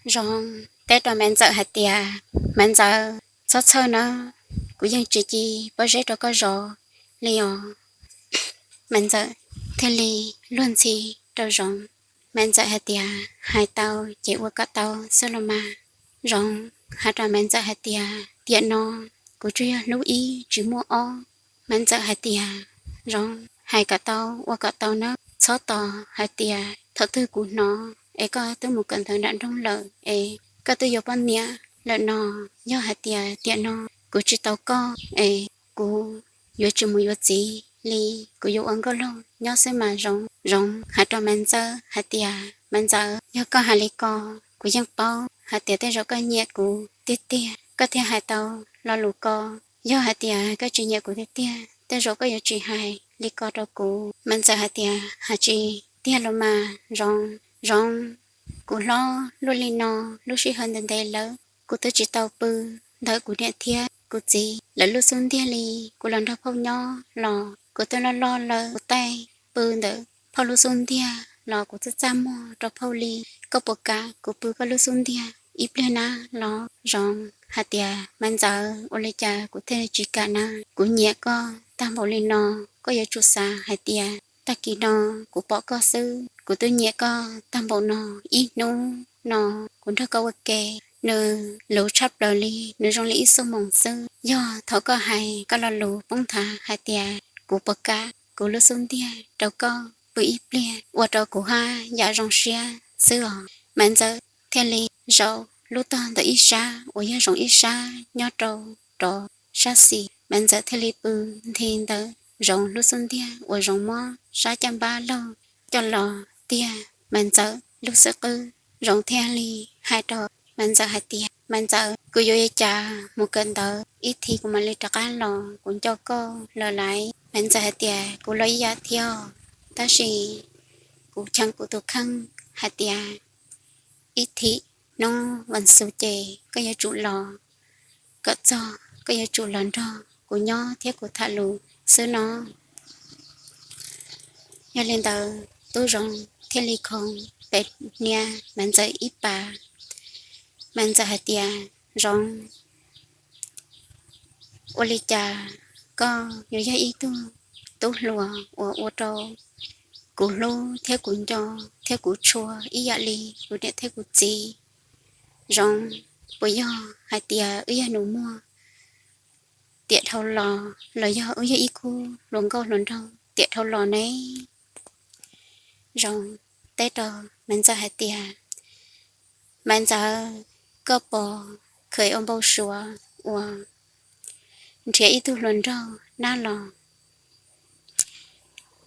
Zoov teb rau Maiv Ntxawm hais tias, Maiv Ntxawm, txhob txhawj nawb, kuv yeej tsis ci pob zeb rau koj zov li os. Maiv Ntxawm thiaj li luag ntxhi rau Zoov. Maiv Ntxawm hais tias, Hais tau ces ua kom tau xwb los mas. Zoov hais rau Maiv Ntxawm hais tias, Tiam no kuv tsuas yog hlub ib tsis muaj ob. Maiv Ntxawm hais tias, Zoov, hais kom tau ua kom tau nawb, txhob tos hais tias thaum twg kuv hnov es koj twb mus kawm ntawv nram nroog lawm es koj twb yuav poj niam lawm no. Yog hais tias tiam no kuv tsis tau koj es kuv yuav tsis mus yuav txiv li, kuv yuav ua nkauj laug nyob xwb mas Zoov. Zoov hais rau Maiv Ntxawm hais tias, Maiv Ntxawm, yog koj hais li ko, kuv yeej paub hais tias tej zaum koj nyiam kuv tiag tiag koj thiaj hais tau lo lus ko. Yog hais tias koj tsis nyiam kuv tiag tiag, tej zaum koj yuav tsis hais li ko rau kuv. Maiv Ntxawm hais tias, Hais tsis tiag los mas Zoov. Zoov, kuv hlob luaj li no, lub sij hawm ntev ntev lawm kuv twb tsis tau pw ntawm kuv niam thiab kuv txiv lawv lub xub ntiag li. Kuv los nrog phauj nyob los kuv twb loj loj lawm, kuv taij pw ntawm phauj lub xub ntiag los kuv txaj txaj muag rau phauj li. Koj puas kam kuv pw koj lub xub ntiag ib pliag na los? Zoov hais tias, Maiv Ntxawm, ua li cas kuv thiaj tsis kam na? Kuv nyiam koj tag npaum li no, koj yuav tsum xav hais tias tag kis no kuv pom koj xwb, kuv twb nyiam koj tag npaum no. Ib hnub no kuv nrog koj ua ke, nws luv tshaj plaws li, nws zoo li ib xuab moos xwb. Yog thaum koj hais koj lo lus poob nthav hais tias kuv puas kam kuv lub xub ntiag rau koj pw ib pliag ua rau kuv haj yam zoo siab xwb os. Maiv Ntxawm thiaj li zaum lub tog ntawm ib sab uas yog Zoov ib sab nyob rau rov sab xis. Maiv Ntxawm thiaj li pw nthi ntawm Zoov lub xub ntiag uas Zoov muab sab caj npab laug coj los tiag Maiv Ntxawm lub xub qwb. Zoov thiaj li hais rau Maiv Ntxawm hais tias, Maiv Ntxawm, kuv yuav ua cas mus kawm ntawv ib thim kuv mam li rov qab los, kuv nco koj lawm lauj. Maiv Ntxawm hais tias, Kuv los ib yam thiab, tab sis kuv cheem kuv tus kheej hais tias ib thim hnub vas xuv ces koj yuav tsum los kom txog, koj yuav tsum los nrog kuv nyob thiab kuv tham lus xwb no. Yog li ntawd Tub Zoov thiaj li khoov pem hnia Maiv Ntxawm ib pas. Maiv Ntxawm hais tias, Zoov, ua li cas koj yuav yog ib tug tub hluas uas ua rau kuv hlub thiab kuv nco thiab kuv tshua ib yam li kuv niam thiab kuv txiv? Zoov, puas yog hais tias wb yog nus muag tiam dhau los los yog wb yog ib khub hluas nkauj hluas nraug tiam dhau los ne? Zoov teb rau Maiv Ntxawm hais tias, Maiv Ntxawm, koj puas kheev ua npau suav uas nrhiav ib tug hluas nraug nab los?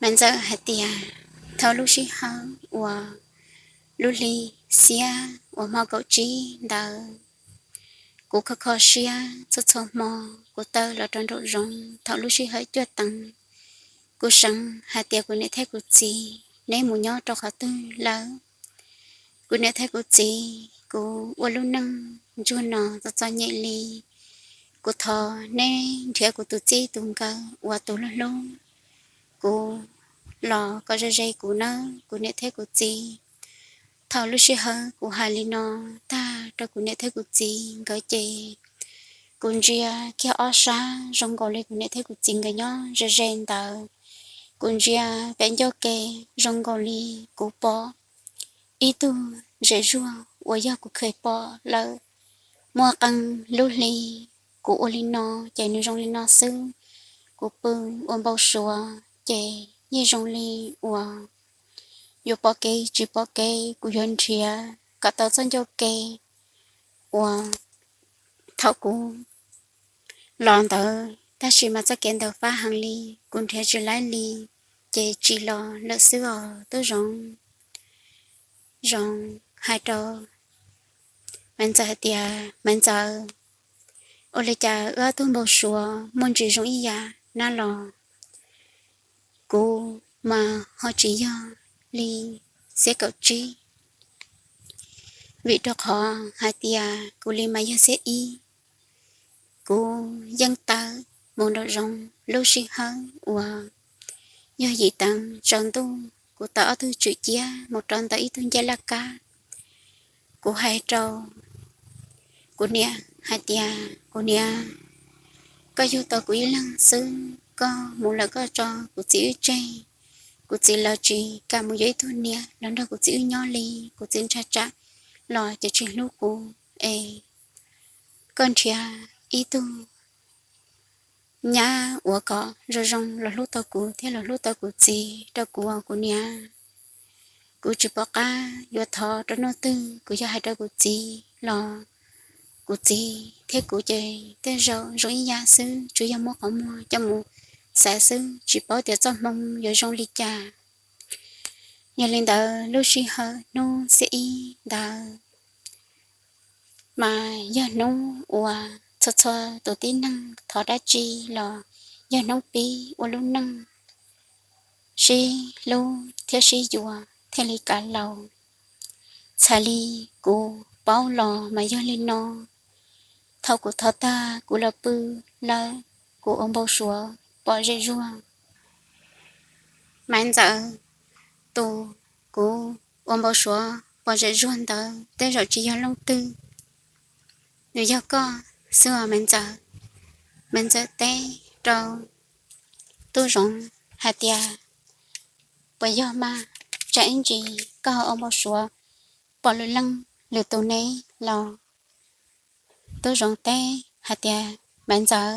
Maiv Ntxawm hais tias, Thaum lub sij hawm uas lub hli xiab uas hmo kaum tsib ntawd, kuv kho kho siab txhua txhua hmo kuv taw los rau nraum zoov thaum lub sij hawm cuaj teev. Kuv seev hais tias kuv niam thiab kuv txiv neb mus nyob rau qhov twg lawm. Kuv niam thiab kuv txiv, kuv ua lub neej ntsuag no txom txom nyem li. Kuv thov neb nrhiav kuv tus txij tus nkawm uas tus hlub hlub kuv los kom ze ze kuv nawb kuv niam thiab kuv txiv. Thaum lub sij hawm kuv hais li no tag rau kuv niam thiab kuv txiv nkawd ces kuv ntsia kiag ob sab zoo nkaus li kuv niam thiab kuv txiv nkawd nyob ze ze ntawd. Kuv ntsia pem ncauj ke zoo nkaus li kuv pom ib tug zem zuag uas yog kuv kheev pom lawm muaj qee lub hli. Kuv ua li no ces nws zoo li no xwb. Kuv pw ua npau suav ces yeej zoo li uas yuav pom kev tsis pom kev, kuv yuav nrhiav kom tau txoj ncauj ke uas thaum kuv los ntawd, tab sis mas txoj kev ntawd fab heev li, kuv nrhiav tsis laib li, ces tsis los lawm xwb os Tub Zoov. Zoov hais rau Maiv Ntxawm hais tias, Maiv Ntxawm, ua li cas wb ob tug npau suav muaj ntsis zoo ib yam nab los? Kuv mas ho tsis yog li xiab kaum tsib, vim rau qhov hais tias kuv li mas yog xiab ib. Kuv yeej tawm mus nraum zoov lub sij hawm uas yog yim teev tsaus ntuj, kuv tawm ob tug tswm ciab mus rau ntawm ib tug ncej laj kab. kuv hais rau kuv niam hais tias, kuv niam, koj yug tau kuv ib leeg xwb, koj mus lawm koj tso kuv txiv wb tseg. Kuv txiv lawv tsis kam mus yuav ib tug niam los nrog kuv txiv wb nyob li. Kuv txiv ntshai tsam los ces tsis hlub kuv es koj nrhiav ib tug nyab uas kom zoo zoo los hlub tau kuv thiab los hlub tau kuv txiv rau kuv, kuv niam. Kuv tsis pom qab yuav thov rau leej twg, kuv yog hais rau kuv txiv los kuv txiv thiab kuv ces tej zaum zoo ib yam xwb, tsuas yog muab qhov muag coj mus xav xwb, tsis paub tias txoj hmoo yuav zoo li cas. Yog li ntawd lub sij hawm hnub xiab ib ntawd mas yog hnub uas txhua txhua tus tib neeg thov dab tsi los yog hnub pib ua lub neej sib hlub thiab sib yuav thiaj li kav laus. Txhais li kuv paub los mas yog li no. Thaum kuv thov tag kuv los pw lawm, kuv ua npau suav pom zem zuag. Maiv Ntxawm, tus kuv ua npau suav pom zem zuag ntawd tej zaum tsis yog leej twg, nws yog koj xwb os Maiv Ntxawm. Maiv Ntxawm teb rau Tub Zoov hais tias, puas yog mas, tsam ib ntsis koj ho ua npau suav pom lwm leej lwm tus ne los? Tub Zoov teb hais tias, Maiv Ntxawm,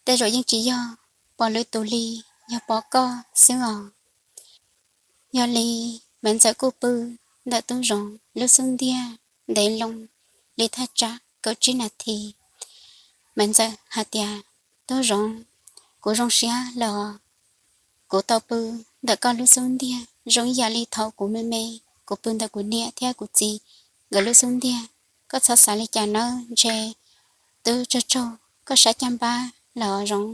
tej zaum yeej tsis yog pom lwm tus li, yog pom koj xwb os. Yog li Maiv Ntxawm kuj pw ntawm Tub Zoov lub xub ntiag ntev loo li thaj tsam kaum tsib nas this. Maiv Ntxawm hais tias, Tub Zoov, kuv zoo siab los kuv tau pw ntawm koj lub xub ntiag zoo ib yam li thaum kuv me me, kuv pw ntawm kuv niam thiab kuv txiv nkawd lub xub ntiag. Koj txhob xav li cas nawb, ntshe twb tsaug tsaug koj sab caj npab los Zoov.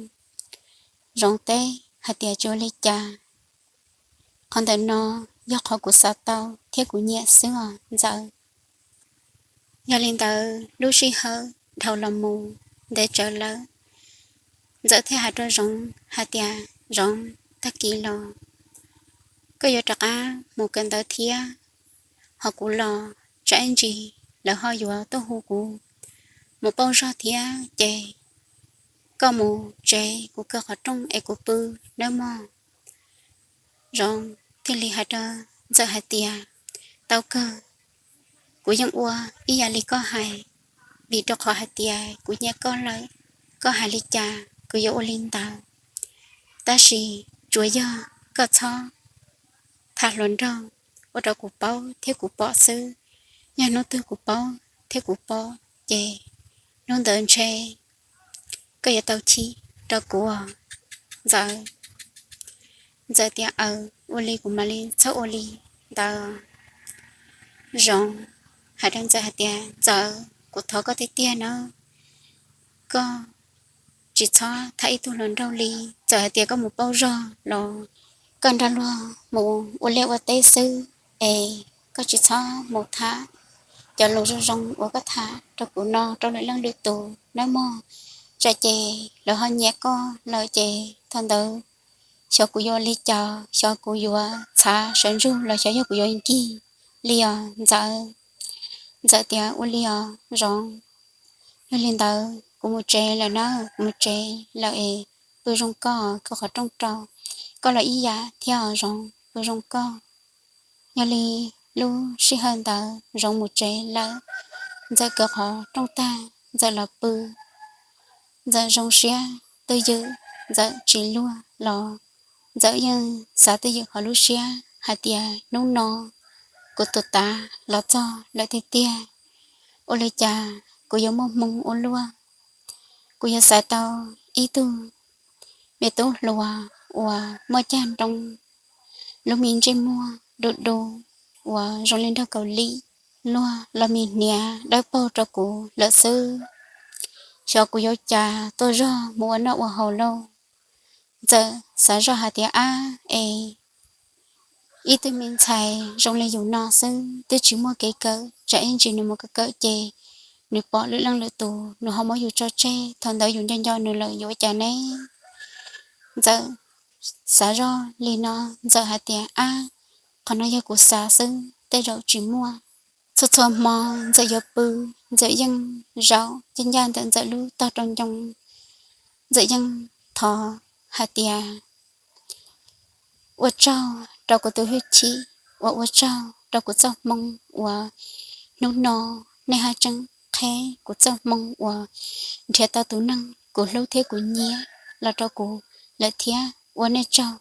Zoov teb hais tias, tsis ua li cas, qhov ntawm no yog qhov kuv xav tau thiab kuv nyiam xwb os Ntxawm. Yog li ntawd lub sij hawm dhau los mus ntev tsawv lawm, Ntxawm thiaj hais rau Zoov hais tias, Zoov, tag kis los koj yuav rov qab mus kawm ntawv thiab, ho kuv los tsam ib ntsis lawv ho yuav tuaj hu kuv mus pauj zog thiab ces koj mus tsev, kuv kaw qhov rooj es kuv pw nawb mog. Zoov thiaj li hais rau Ntxawm hais tias, tau kawg, kuv yeej ua ib yam li koj hais, vim rau qhov hais tias kuv nyiam koj lawm, koj hais li cas kuv yuav ua li ntawd. Tab sis tsuas yog koj txhob tham hluas nraug ua rau kuv paub thiab kuv pom xwb. Yog hnub twg kuv paub thiab kuv pom ces hnub ntawd ntshe koj yuav tau chim rau kuv os Ntxawm. Ntxawm tias, aws, ua li kuv mam li txhob ua li ntawd. Zoov hais rau Ntxawm hais tias, Ntxawm, kuv thov koj tiag tiag nawb, koj tsis txhob tham ib tug hluas nraug li. Txawm hais tias koj mus pauj zog los koj nrog luag mus ua liaj ua teb xwb es koj tsis txhob mus tham cov lus zoo zoo uas koj tham rau kuv no rau lwm leej lwm tus nawb mog. Tsam ces lawv ho nyiam koj lawm ces thaum ntawd xyov kuv yuav li cas, xyov kuv yuav txhav sawv ntsug los xyov yog kuv yuav nkig li os Ntxawm. Ntxawm tias, ua li os Zoov, yog li ntawd kuv mus tsev lawm na, kuv mus tsev lawm es pw zoo koj, kaw qhov rooj rau koj los ib yam thiab os Zoov, pw zoo koj. Yog li lub sij hawm ntawd Zoov mus tsev lawm, Ntxawm kaw qhov rooj tag Ntxawm los pw. Ntxawm zoo siab twj ywm, Ntxawm tsis luag los Ntxawm yeej xav twj ywm hauv lub siab hais tias, hnub no kuv tus tav los txog lawm tiag tiag, ua li cas kuv yuav muaj hmoo ua luaj, kuv yuav xaiv tau ib tug me tub hluas uas muaj cag nroo, lub me ntsej muag du du uas zoo li nraug Kaus Lim, luag los me hniav dawb paug rau kuv lawm xwb. Xyov kuv yuav cas tuaj zog mus ua noj ua haus lauj. Ntxawm xav zoj hais tias, ab es, ib tug me ntxhais zoo li yus no xwb twb tsis muaj kev kawm, tsam ib ntsis nws mus kawm kawm ces nws pom lwm leej lwm tus nws ho muab yus tso tseg, thaum ntawd yus nco nco nws lawm yuav ua cas ne? Ntxawm xav zoj li no, Ntxawm hais tias, ab, qhov no yog kuv xav xwb, tej zaum tsis muaj. Txhua txhua hmo Ntxawm yuav pw, Ntxawm yeej zaum ncaj ncaj ntawm Ntxawm lub tog rau ncoo. Ntxawm yeej thov hais tias, ua tsaug rau kuv tus hwj chim uas ua tsaug rau kuv txoj hmoo uas hnub no nej haj tseem qheb kuv txoj hmoo uas nrhiav tau tus neeg kuv hlub thiab kuv nyiam los rau kuv lawm thiab ua nej tsaug.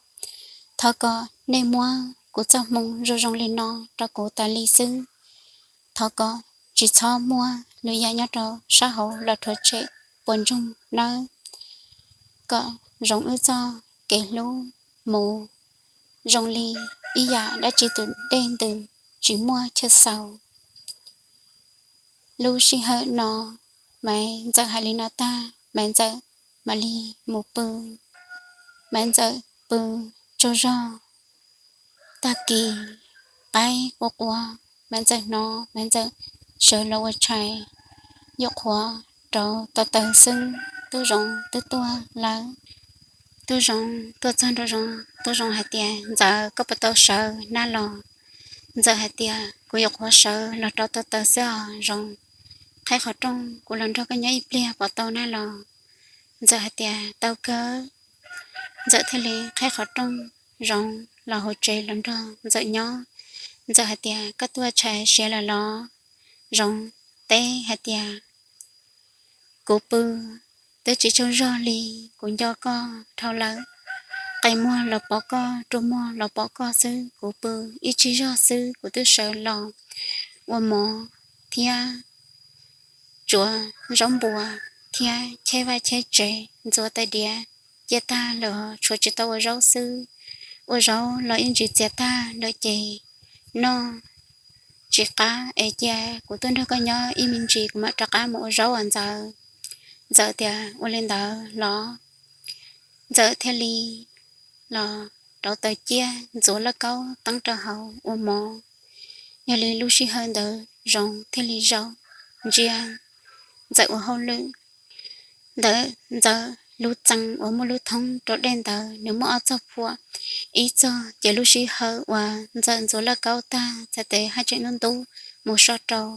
Thov kom nej muab kuv txoj hmoo zoo zoo li no rau kuv tas li xwb. Thov kom tsis txhob muaj lwm yam nyob rau sab hauv los rhuav tshem puas ntsoog nawb. Kom Zoov wb txoj kev hlub mus zoo li ib yam dab tsi tus dej ntws tsis muaj chaw xaus. Lub sij hawm no Maiv Ntxawm hais li no tag, Maiv Ntxawm mam li mus pw. Maiv Ntxawm pw tsaug zog. Tag kis qaib qua qua, Maiv Ntxawm hnov, Maiv Ntxawm sawv los ua tshais, yuav qhuav rauv taws xwb, Tub Zoov twb tuaj lawm. Tub Zoov tuaj txog nraum zoov, Tub Zoov hais tias, Ntxawm, koj puas tau sawv nab los? Ntxawm hais tias, Kuv yuav qhuav sawv los rauv taws xwb os Zoov. Qheb qhov rooj, kuv los nrog koj nyob ib pliag puas tau nab los? Ntxawm hais tias, Tau kawg. Ntxawm thiaj li qheb qhov rooj, Zoov los hauv tsev los nrog Ntxawm nyob. Ntxawm hais tias, Koj tuaj tshais siav lawm los? Zoov teb hais tias, Kuv pw twb tsis tsaug zog li, kuv nco koj dhau lawm. Qe muag los pom koj, rua muag los pom koj xwb, kuv pw ib tsig zog xwb kuv twb sawv los ua mov thiab tsuav zaub npua thiab cheb vaj cheb tsev, ntxuav tais diav cia tag lawm, tshuav tsis tau ua zaub xwb. Ua zaub los ib ntsis txias tag lawm ces noj tsis qab es cia kuv tuaj nrog koj nyob ib me ntsis kuv mam rov qab mus ua zaub os Ntxawm. Ntxawm tias, Ua li ntawd los. Ntxawm thiaj li los rauv taws ciaj, ntxuav lauj kaub teeb rau hauv ua mov. Yog li lub sij hawm ntawd Zoov thiaj li zaum ntsia Ntxawm ua hauj lwm. Ntawm Ntxawm lub txee uas muaj lub thoob rau dej ntawd nws muaj ob txoj phuam. Ib txoj ces lub sij hawm uas Ntxawm ntxuav lauj kaub tag txhais tes haj tseem ntub ntub mus so rau,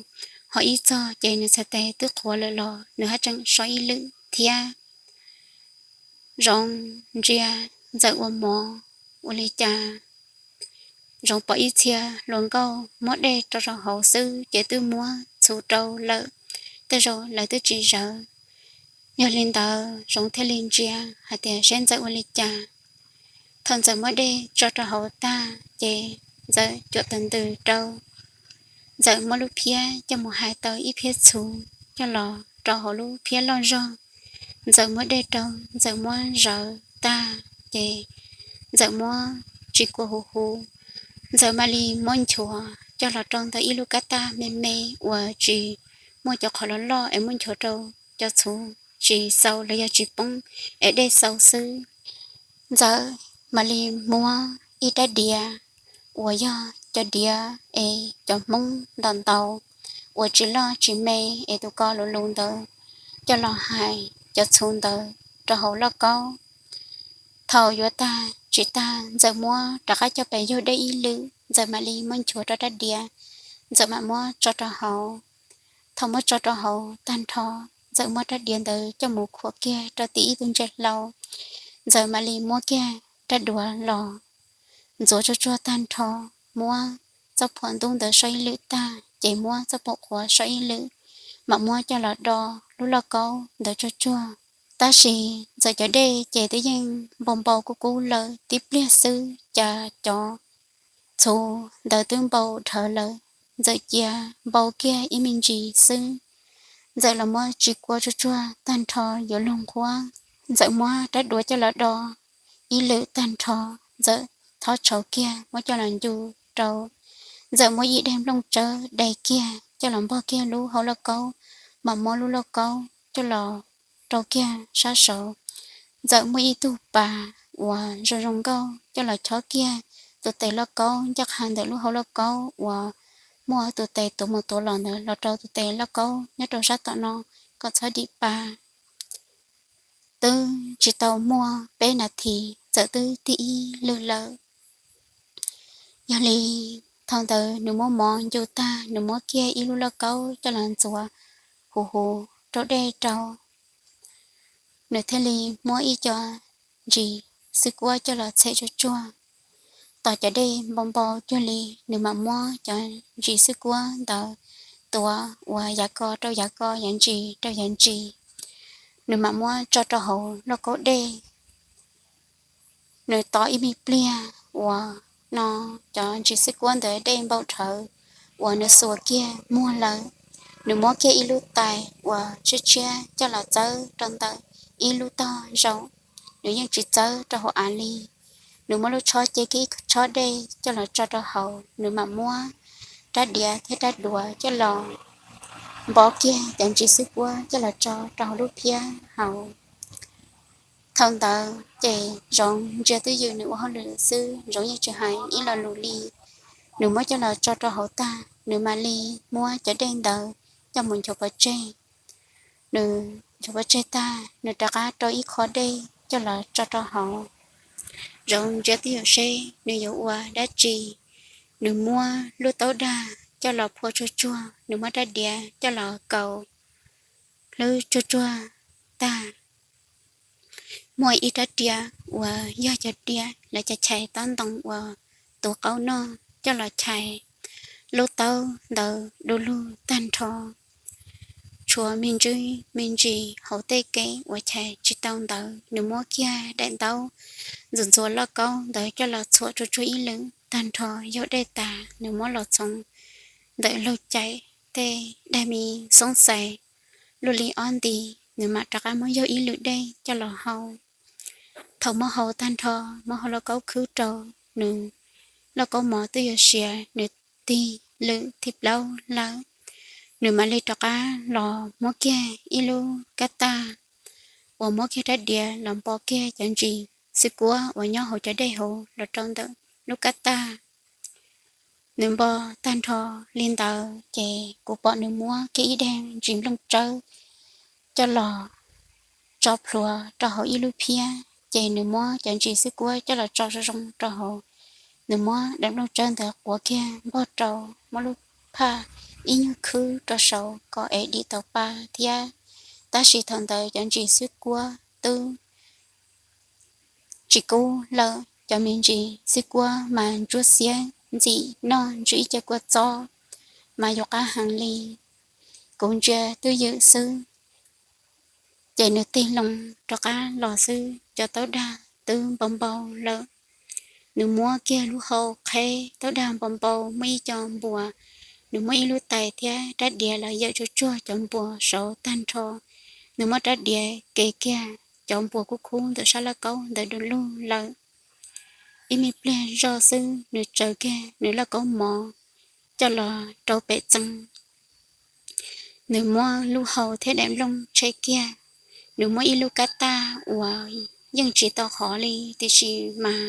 ho ib txoj ces nws txhais tes twb qhuav lawm los nws haj tseem so ib lwm thiab. Zoov ntsia Ntxawm ua mov ua li cas, Zoov pom ib txhia hluas nkauj muab dej rau rau hauv xwb ces twb muab txhuv rau lawm, tej zaum lawv twb tsis zawv. Yog li ntawd Zoov thiaj li ntsia hais tias seb Ntxawm ua li cas. Thaum Ntxawm muab dej tso rau hauv tag ces Ntxawm cuam tawm ntws rau. Ntxawm muab lub phiab coj mus hais tau ib phiab txhuv coj los rau hauv lub phiab loj zog. Ntxawm muab dej rau, Ntxawm muab zawv tag ces Ntxawm muab tsis kua huv huv. Ntxawm mam li muab nchuav coj los rau ntawm ib lub kab taj me me uas tsis muaj cov qhov loj loj es muab nchuav rau cov txhuv tsis xau los yog tsis poob es dej xau xwb. Ntxawm mam li muab ib rab diav uas yog cov diav es cov Hmoob ntaus ntaus uas tsis loj tsis me es tus ko luv luv ntawd coj los hais cov txhuv ntawd rau hauv lauj kaub. Thaum yuav tag tsis tag Ntxawm muab rov qab coj pes yug dej ib lwm, Ntxawm mam li muab nchuav rau rab diav, Ntxawm mam muab tso rau hauv. Thaum muab tso rau hauv tag nrho, Ntxawm muab rab diav ntawd coj mus khuam kiag rau tim ib tug ntses hlau. Ntxawm mam li muab kiag rab duav los ntxuav tsuag tsuag tag nrho, muab txoj phuam ntub ntawd so ib lwm tag ces muab txoj phuam qhuav so ib lwm, mam muab coj los do lub lauj kaub ntawd tsuag tsuag. Tab sis Ntxawm cov dej ces twb yeej npau npau kub kub lawm, tib pliag xwb cas cov txhuv ntawd twb npau dhawv lawm. Ntxawm cia npau kiag ib me ntsis xwb, Ntxawm los muab tsis kua tsuag tsuag tag nrho yuav luag nqhuab. Ntxawm muab rab duav coj los do ib lwm tag nrho, Ntxawm thob tshauv kiag muab coj los ncu rau. Ntxawm muab ib daim nplooj tsawb dai kiag coj los npog kiag lub hauv lauj kaub, mam muab lub lauj kaub coj los rau kiag sab saud. Ntxawm muab ib tug pas uas zoo zoo nkauj coj los chob kiag tus tes lauj kaub ncaj qha ntawm lub hauv lauj kaub uas muaj tus tes tuav mus tuav los ntawd los rau tus tes lauj kaub nyob rau sab tom no kom txhob dim pa. Twb tsis tau muaj peb nas this Ntxawm twb tig ib lwm lawm. Yog li Thaum ntawd nws muab mov ncu tag, nws muab kiag ib lub lauj kaub coj los ntxuav huv huv rau dej rau. Nws thiaj li muab ib co ntsis xwb kuab coj los txhem tsuag tsuag. Tos cov dej npau npau cuag li, nws mam muab cov ntsis xwb kuab ntawd tuav ua yav ko rau yav ko, yav ntsis rau yav ntsis. Nws mam muab tso rau hauv lauj kaub dej. Nws tos ib me pliag uas no cov ntsis xwb kuab ntawd dej npau dhawv uas nws xuas kiag muag lawm. Nws muab kiag ib lub tais uas tshiab tshiab coj los txawb rau ntawm ib lub tog zaum, nws yeej tsis txawb rau hauv av li. Nws muab lub tshob ce kiag ib tshob dej coj los tso rau hauv, nws mam muab rab diav thiab rab duav coj los npo kiag cov ntsis xwb kuab coj los tso rau hauv lub phiab hauv. Thaum ntawd ces Zoov ntsia twj ywm nws ua hauj lwm xwb, Zoov yeej tsis hais ib lo lus li. Nws muab coj los tso rau hauv tag, nws mam li muab cov dej ntawd coj mus nchuav pov tseg. Nws nchuav pov tseg tag, nws rov qab rau ib qho dej coj los tso rau hauv. Zoov ntsia twj ywm seb nws yuav ua dab tsi. Nws muab lub taub dag coj los phua tsuag tsuag, nws muab rab diav coj los kaus hlwb tsuag tsuag tag. Muaj ib rab diav uas yog cov diav lawv cov chais tob ntoo uas tus qaub noj coj los chais lub taub ntawd du lug tag nrho. Tshuav me ntsis me ntsis hauv tej kev uas chais tsis tau ntawd, nws muab kiag daim ntaub ntxuav ntxuav lauj kaub ntawd coj los txhuam tsuag tsuag ib lwm tag nrho, yog dej tas nws muab los txhoov ntawm laug cais tej dag me xoob xais luaj li ob nti, nws mam rov qab muab yog ib lwm dej coj los hau. Thaum muab hau tag nrho, muab hau lauj kaub khwb rau, nws lauj kaub mov twb yuav siav, nws tig lwm thib plaub lawm, nws mam li rov qab los muab kiag ib lub kab taj uas muab kiag rab diav los npo kiag cov ntsis xwb kuab uas nyob hauv cov dej hauv los rau ntawm lub kab taj. Nws npo tag nrho li ntawd ces kuv pom nws muab kiag ib daim ntsis nplooj tsawb coj los tso plhuav rau hauv ib lub phiab, ces nws muab cov ntsis xwb kuab coj los tso zoo zoo rau hauv. Nws muab daim nplooj tsawb ntawd quav kiag npog rau, muab lub phaj ib nyuag khwb rau saud kom es dim tau pa thiab. Tab sis thaum ntawd cov ntsis xwb kuab twb tsis kub lawm, cov me ntsis xwb kuab mas ntsuab xiab ntxim noj ntsw ib ce kua txob mas yuav qab heev li. Kuv ntsia twj ywm xwb, ces nws tig loo rov qab los xwb, cov taub dag twb npau npau lawm. Nws muab kiag lub hau qheb taub dag npau npau muaj ib co npuas, nws muab ib lub tais thiab rab diav los yawm tsuag tsuag cov npuas saud tag nrho. Nws muab rab diav ke kiag cov npuas kub kub ntawm sab lauj kaub ntawd du lug lawm. Ib me pliag zoj xwb nws tsaws kiag nws lauj kaub mov coj los rau pem txee. Nws muab lub hau thiab daim nplooj tshem kiag, nws muab ib lub kab taj uas yeej tsis tau qhov li, tiam sis mas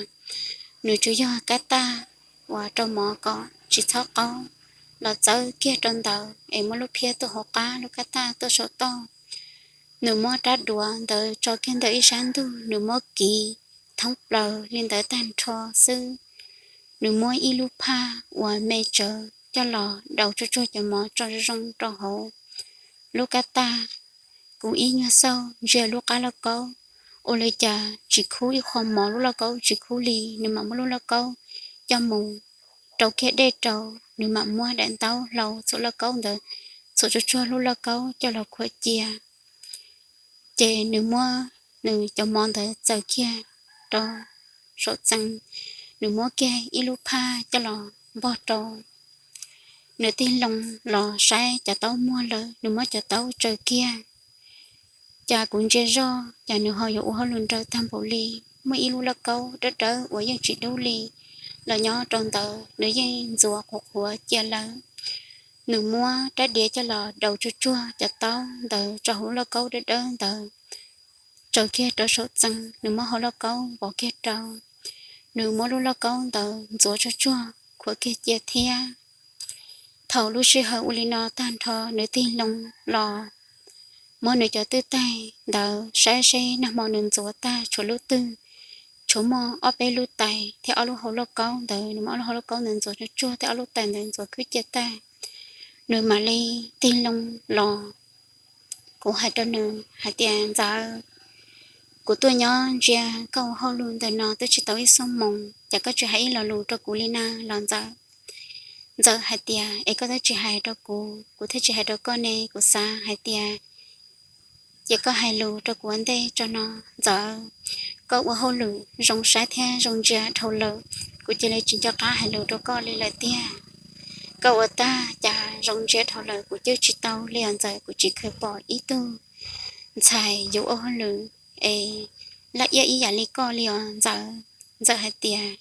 nws tsuas yog kab taj uas rau mov kom tsis txhob qaub los txawb kiag rau ntawd es muab lub phiab tuaj hauv qab, lub kab taj tuaj saum toj. Nws muab rab duav ntawd tso kiag ntawm ib sab ntug, nws muab kiv thoob plaws li ntawd tag nrho xwb. Nws muab ib lub phaj uas me tsawv coj los daus tsuag tsuag cov mov tso zoo zoo rau hauv lub kab taj. Kuv ib nyuag xauj ntsia lub qab lauj kaub, ua li cas tsis khub ib qho mov, lub lauj kaub tsis khub li. Nws mam muab lub lauj kaub coj mus rau kiag dej rau, nws mam muab daim ntaub hlau txhuam lauj kaub ntawd txhuam tsuag tsuag lub lauj kaub coj los khuam cia. Ces nws muab nws cov mov ntawd txaws kiag rau saum txee, nws muab kiag ib lub phaj coj los npog rau. Nws tig loo los saib cov taub muag lawm, nws muab cov taub tsaws kiag. Cas kuv ntsia zoj cas nws ho yuav ua hauj lwm nrawm tag npaum li. Muaj ib lub lauj kaub dawb dawb uas yeej tsis dub li los nyob rau ntawd, nws yeej ntxuav qhuav qhuav cia lawm. Nws muab rab diav coj los daus tsuag tsuag cov taub ntawd tso hauv lub lauj kaub dawb dawb ntawd, tsaws kiag rau saum txee, nws muab hau lauj kaub npog kiag rau. Nws muab lub lauj kaub ntawd ntxuav tsuag tsuag khuam kiag cia thiab. Thaum lub sij hawm ua li no tag nrho, nws tig loo los muab nws cov twj taig ntawd saib seb nag hmo nws ntxuav tag tshuav lub twg, tsuas muaj ob peb lub tais thiab ob lub hau lauj kaub ntawd, nws muab ob lub hau lauj kaub ntawd ntxuav tsuag tsuag thiab ob lub tais ntawd ntxuav khwb cia tag, nws mam li tig loo los. Kuv hais rau nws hais tias, Ntxawm, kuv tuaj nyob ntsia koj ua hauj lwm ntawm no twb tsis tau ib xuab moos, cas koj tsis hais ib lo lus rau kuv li na los Ntxawm? Ntxawm hais tias, Es koj twb tsis hais rau kuv, kuv thiaj tsis hais rau koj ne. Kuv xav hais tias, Cia koj hais lus rau kuv ua ntej tso no Ntxawm. Koj ua hauj lwm zoo saib thiab zoo ntsia dhau lawm, kuv cia li tsis nco qab hais lus rau koj li lawm tiag. Koj ua tag cas zoo ntsia dhau lawm kuv cwj tsis tau li os Ntxawm, kuv tsis kheev pom ib tug ntxhais yuav ua hauj lwm es laj iab ib yam li koj li os Ntxawm. Ntxawm hais tias,